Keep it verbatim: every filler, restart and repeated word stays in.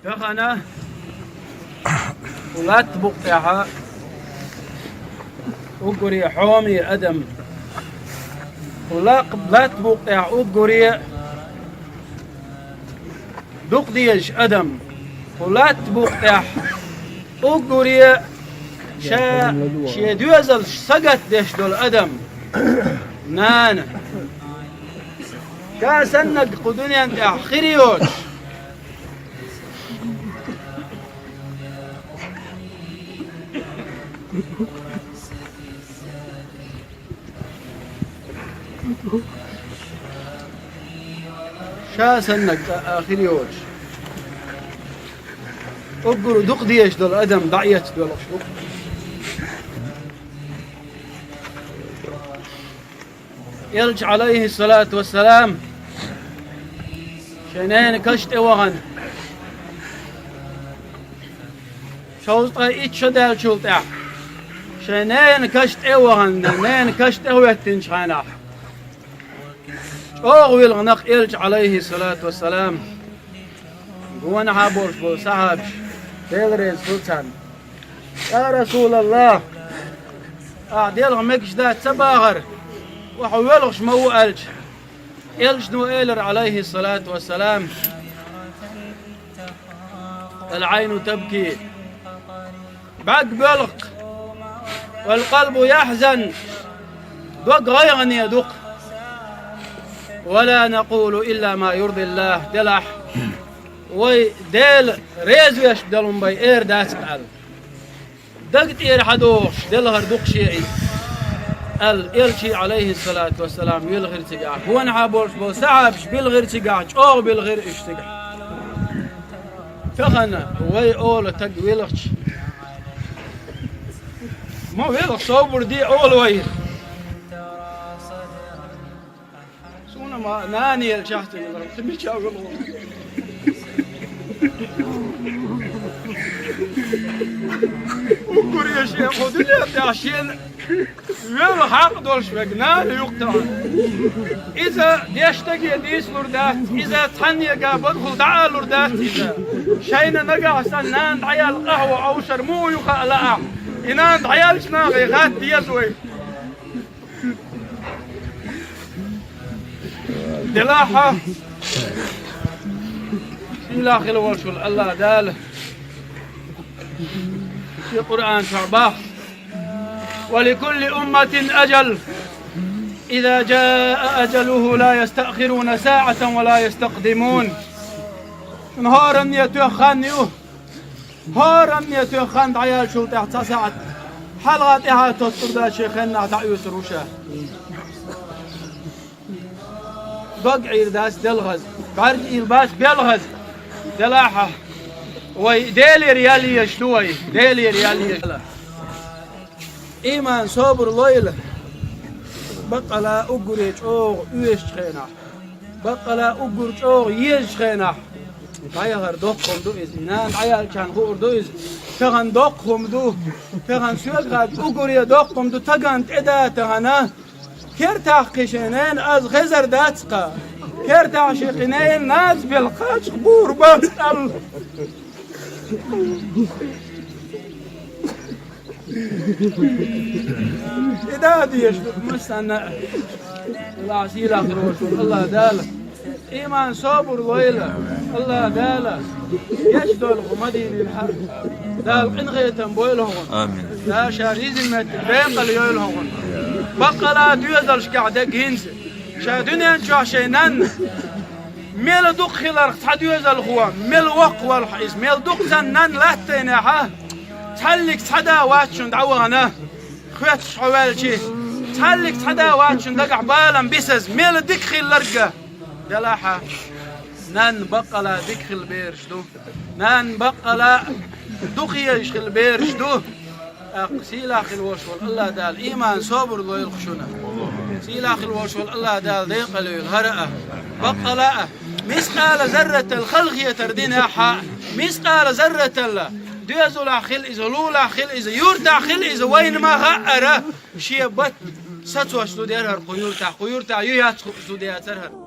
Тахана кху латта букъ тӀехьа уггаре хьоме адам, кху лакх-, латта букъ тӀехьа уггаре дукха дезаш адам, кху латта букъ тӀехьа уггаре ша шен доьзалш сагатдеш долу адам, нана. Ша саннарг кху дуьнен тӀехь хир йоцуш. Ша саннарг цкъа а хир йоцуш. Уггар дукха дезаш долу адам дӀаэцна долуш ву. Элча, Ӏалайхиссалату вассалам, шайн ненан каш тӀе вахана, шовзткъе итт шо даьллачул тӀаьхьа, шайн ненан каш тӀе а вахана, ненан каш тӀе хӀоьттинчу хенахь, чӀогӀа вилхина-кх Элча, Ӏалайхиссалату вассалам. Гонахьа болуш болу сахьабаш, Дела реза хуьлда царна: «Я РасулаллахӀ, ахь делха мегаш дац ца бахара, хьо воьлхуш ма ву», — аьлча, Элчано элира, Ӏалайхиссалату вассалам: «Ал-Ӏайну табки». БӀаьрг боьлху-кх. «Вал-къалбу яхьзан». Дог гӀайгӀане ду-кх. «Ва ла накъулу илла ма юрдиллахӀ». Делахь, вай Дела реза веш долу хӀума бен эр дац-кх аьлла. Даг тӀера хьадохуш делхар ду-кх шен иза, аьлла, Элча, Ӏалайхиссалату вассалам, вилхира цигахь. Гонахьа болуш болу сахьабаш билхира цигахь, чӀогӀа билхира уьш цигахь. Тахана вай олу таг вилхча, ма велха, собар де олу вай. Суна ма нана елчахь ца велхара, кхин мича велха? Уггаре шен кху дуьнен тӀехь шена велха хьакъ долуш верг нана ю-кх тахана. Иза деш стаге дийцалур дац, иза цхьаннега бакъахула дӀаалур дац иза. Шайна нагахь санна нана дӀаяьлла къахьо Ӏовшар муха ю хаа лаахь, и нана дӀаяьллачу нахе хатта деза вай. Делахь, сийлахь хила волуш волу АллахӀ Дала шен Къуръан чохь боху: «Ва ликулли умматин ажал, иза жаа ажалуху ла ястаъхируна саӀатан ва ла ястакъдимун». Шуна хӀоранне тоьхна хан ю. ХӀоранне тоьхна хан дӀаяьллачул тӀаьхьа цхьа саӀат хьалха тӀаьхьа тоттур дац, шен хеннахь дӀаоьцур ву ша. Дог Ӏийр дац делхаза, бӀаьрг Ӏийр бац белхаза. Делахь, вай Делера ял езаш ду вай, Делера ял езаш. Ийман, собар лойла, баккъала уггаре чӀогӀа оьшучу хенахь. Баккъала уггар чӀогӀа езачу хенахь, дӀаяхар доккха хӀума ду иза. И нана дӀаяьллачарна хуур ду иза. Тахана доккха хӀума ду. Тахана соьга хадда уггаре доккха хӀума ду. Тахана тӀеда тахана. Кертахь кхин шен ненан аз хезар дац-кха. Кертахь шен кхин ненан наз белла кхача бур бац аьлла. И да дезаш ду массанна а. Аллахь сийлахь лоруш ву, АллахӀ Дала. Ийман, собар лойла, АллахӀ Дала. Гечдойла хӀу Мадинин хьа. Дала къинхетам бойла хӀуна. Амин. Дала ша ризин меттиг бекъал йойла хӀуна. Баккъала доьзалшкахь дерг хӀинца. Ша дуьнен чохь шайн нанна мела дукха хиларх цхьа доьзалхо, мела воккха волхьа иза, мела дукха царна нанна латтайнехьа, цхьаллиг цхьа да вац шуна дӀавахана, хоьттуш хьо ваьлчи, цхьаллиг цхьа да вац шуна дагахь балам бисаза, мела дика хилларг а. Делахьа, нанна баккъала дика хила бераш ду. Нанна баккъала дукха езаш хила бераш ду. ТӀаккха сийлахь хила волуш волу АллахӀ Дала ийман, собар лойла шуна. Сийлахь хила волуш волу АллахӀ Дала декъала йойла хӀара а, баккъала а. Мискъала зарратал халахетар динехь а, мискъала зарратал, доьзалахь хила иза, лулахь хила иза, юртахь хила иза, вайна ма хаьара, шен бат сацош зуда яра хӀара кху юртахь, кху юртахь ю яц хууш зуда яцара хӀара.